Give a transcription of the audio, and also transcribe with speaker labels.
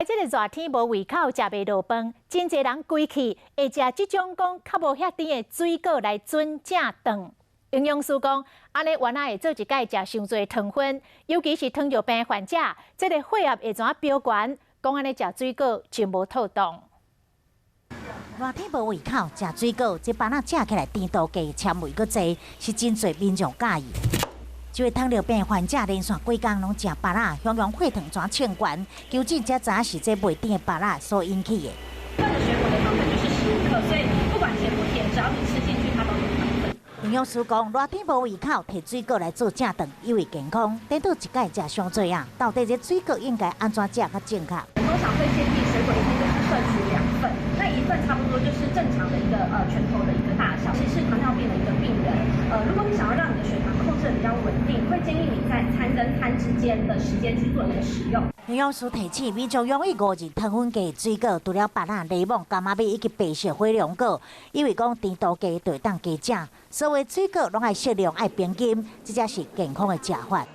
Speaker 1: 這个熱天無胃口，食袂落飯，真濟人規氣會食這種講較無遐甜的水果來準正頓。營養師講，按呢原來會做一擺食傷濟糖分，尤其是糖尿病患者，這个血壓會怎飆懸？講按呢食水果真無妥當。
Speaker 2: 熱天無胃口，食水果，這芭樂食起來甜度低，纖維閣濟，是真濟民眾佮意。這位糖尿病患者連續幾工攏食芭樂，形容血糖怎衝懸，求診才知影是這袂甜的芭樂所引起的。
Speaker 3: 一份的水果的糖分就是15克，所以不管甜不甜，只要你吃進去，它都有糖分。
Speaker 2: 營養師講，熱天無胃口，提水果來做正頓，有益健康。顛倒一擺食傷濟啊，到底這水果應該按怎食較正確？
Speaker 3: 通常會建議水果一天就是攝取2份，那一份差不多就是正常的一個拳頭的一個大小。其實是糖尿病的一個病人，如果你想要讓你的血糖控制得比較穩定，會建議你在餐跟餐之間的時間去做一個食用。
Speaker 2: 營養師提醒，民眾容易誤認糖分低的水果，除了芭樂、檸檬、柑仔蜜以及白色火龍果，以為講甜度低就會當加食。所有水果攏愛適量，愛平均，這才是健康的食法。